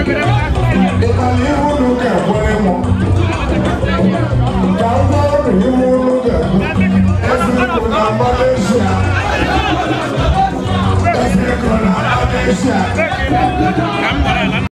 Ịmara ihe unu ga-ekwere mụ? Ka m gwa unu ihe unu ga-ekwu. Eze na Malaysia. Eze na Malaysia.